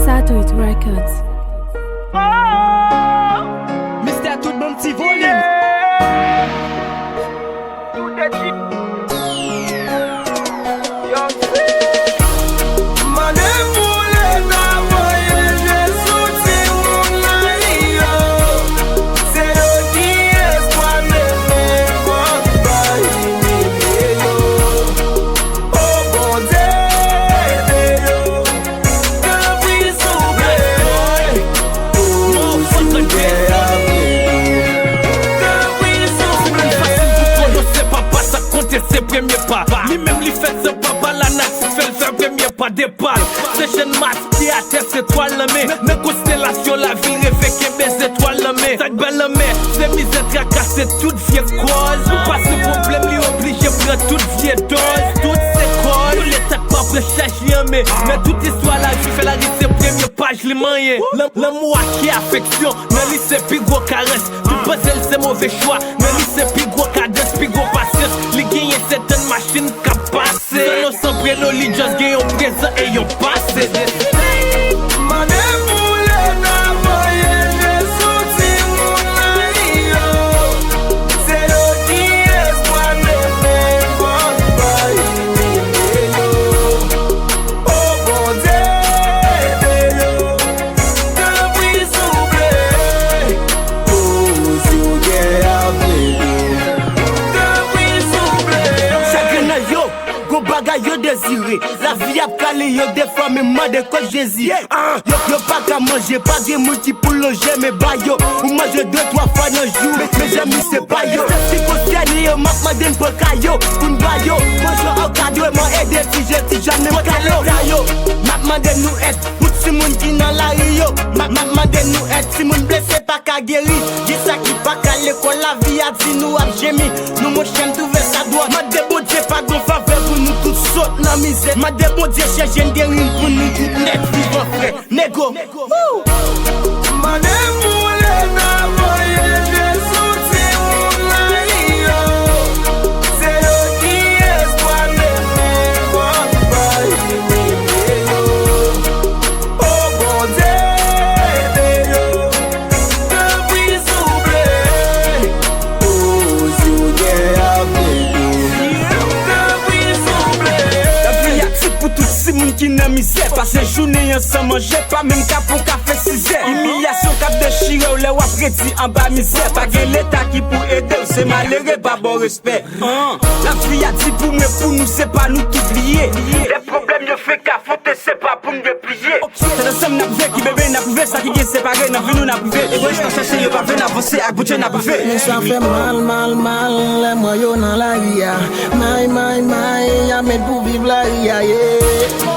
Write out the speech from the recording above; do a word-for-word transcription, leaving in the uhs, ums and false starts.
Tatouit Records. Mistè tout bon ti volim. Se premye pa. Li menm li fèt san papa, lanati fè l fè premye pa depa l. Se jèn maske atè, se twal nan men. Nan konstelasyon lavi l reve kenbe zetwal nan men. Sa k bay lanmè, se mizè traka, se tout vye kòz. Pou pase pwoblèm, li oblije pran tout vye dòz. Tout se kòz. Yon leta k pa pran chaj li an men. Men tout istwa lavi fè lari se premye paj li manyen. Lan- Lanmou a ki afeksyon, nan li se pi gwo karès. Tout panse l se move chwa, nan li se pi gwo kadans, pi gwo pasyans. Li genyen sèten machin k ap pase. San non san prenon, li just gen yon prezan e yon pase. Mande pou leta voye Jezi sou timoun nan yo. Se yo ki espwa, men men fòk pa imilye yo. O Bondye, ede yo. Tanpri souple. O, si w gen avenir, tanpri souple. Chagren nan yo, gon bagay yo dezire. Lavi ap kale yo defwa, men mande kot Jezi. Ah, yo, yo pa ka manje, pa gen moun ki pou lonje men ba yo. Ou manje de twa fwa nan jou, men, men jan misye ba yo. Sèl ki konsène yo, m ap mande n pran ka yo, pou n ba yo. Manje ankadreman, ede ti jèn, ti jèn, menm ka leta yo. M ap mande nou èd, pou timoun ki nan lari yo. M ap, m ap mande nou èd, timoun blese pa ka geri. Gen sa ki pa ka lekòl, lavi a di nou ap jemi. Nou monchè m twouve sa dwòl. Mande Bondye pa gon favè pou nou tout sot nan mizè. Mande Bondye chèche n geri n pou nou tout nèt vivan frè. Nego. Mande pou leta voye Jezi sou timoun nan yo. Se yo ki espwa, men men fòk pa imilye yo. O Bondye, ede yo. Tanpri souple. O, si w gen avenir, tanpri souple. Lavi a di pou tout timoun ki nan mizè. Pase jounen an san manje, pa menm ka pou kafe sizè. Imilyasyon k ap dechire w lè w ap redi anba mizè. Pa gen leta ki pou ede w, se malere pa ba w respè. An, lavi a di pou mwen, pou nou, se pa nou ki bliye. Lè pwoblèm yo fenk afwonte, se pa pou n depliye. Tèt ansanm n ap vle, ki bebe n ap rive, sa ki gen separe nan vi nou n ap rive. Egoyis nan chèche, yo pa vle n avanse, ak Bondye n ap rive. Men sa fè mal, mal, mal, lè m wè yo nan lari a. May, may, may, y ap mèt pou viv lari a, yeah.